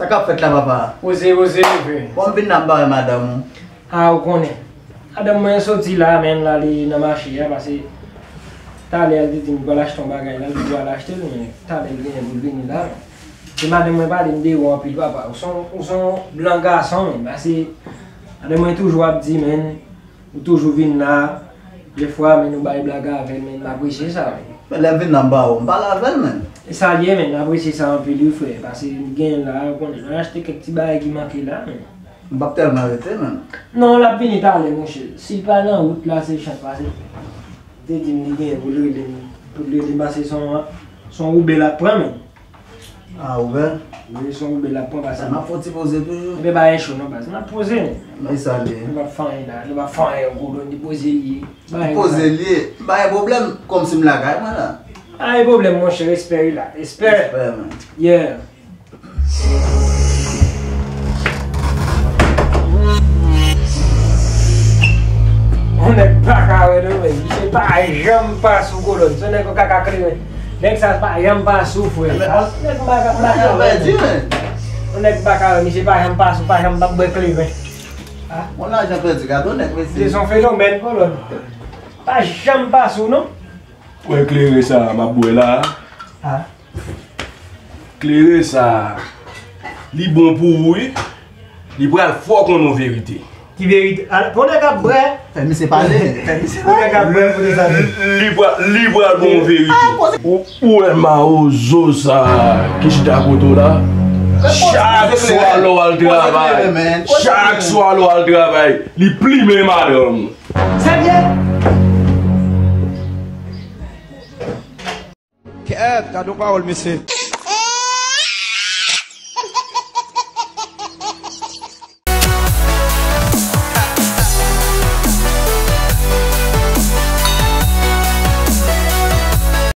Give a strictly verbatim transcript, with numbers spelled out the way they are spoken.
Sa k ap fèt la, papa? Poze, poze, leve. Bon, m vin la, m pa wè madanm ou. A, ou konnen. Madanm mwen soti la, menm la, li nan mache a, pase talè, li te di m pral achte yon bagay la, li pral achte l, men talè, li genyen pou l vini la. E madanm mwen pale m de ou anpil, papa. Ou se yon, ou se yon blan gason, men, pase madanm mwen toujou ap di, men, ou toujou vin la, defwa, men, ou bay blag avè l, men, m apresye sa, men. Men lè m vin la, m pa wè w, m pale avè l, men. E sa l ye, men, m apresye sa anpil, wi, frè, pase m gen la, ou konnen, mwen achte kèk ti bagay ki manke la, men. M p ap tèlman rete, men. Non, l ap vini talè, monchè. Si l pa nan wout la, se chans, pase li te di m li gen pou l rele m, pou l rele m, pase se yon, se yon woube l ap pran, men. Ah, ouvè? Wi, se yon woube l ap pran, pase. M ap fè yon ti poze toujou. Ebyen, pa gen cho non, baz. N ap poze, men. Men sa li ye. Nou p ap fè anyen la, nou p ap fè anyen, gwo don, li poze li ye. Pa gen poze li ye. Pa gen pwoblèm, kòmsi m lakay mwen la. Pa gen pwoblèm, monchè, respè wi la. Respè. Respè, men. Yeah. Yon nèg pa ka wè non, men. Misye pa janm pa sou kolòn. Se yon nèg yon kaka kleren. Nèg sa pa janm pa sou, frè. Nèg pa ka, pa ka wè. Yon nèg pa ka wè, misye pa janm pa sou, pa janm pa bwè kleren. Ah, yon lajan pèdi, gade yon nèg, mesye. Se yon fenomèn, kolòn. Pa janm pa sou, non. Wè kleren sa, m ap bwè la. Ah. Kleren sa, li bon pou ou, wi. Li pral fè w konn yon verite. Ki verite? Ala, pou nèg ap bwè. Fè misye pale. Fè misye pale. Pou nèg ap bwè, pou li sa. Li, li pral, li pral bon verite. Ou, ou wè mawozo sa ki chita kote w la? Chak swa lè w al travay, chak swa lè w al travay, li plimen madanm ou. Serye? Kèt, gade yon pawòl, mesye.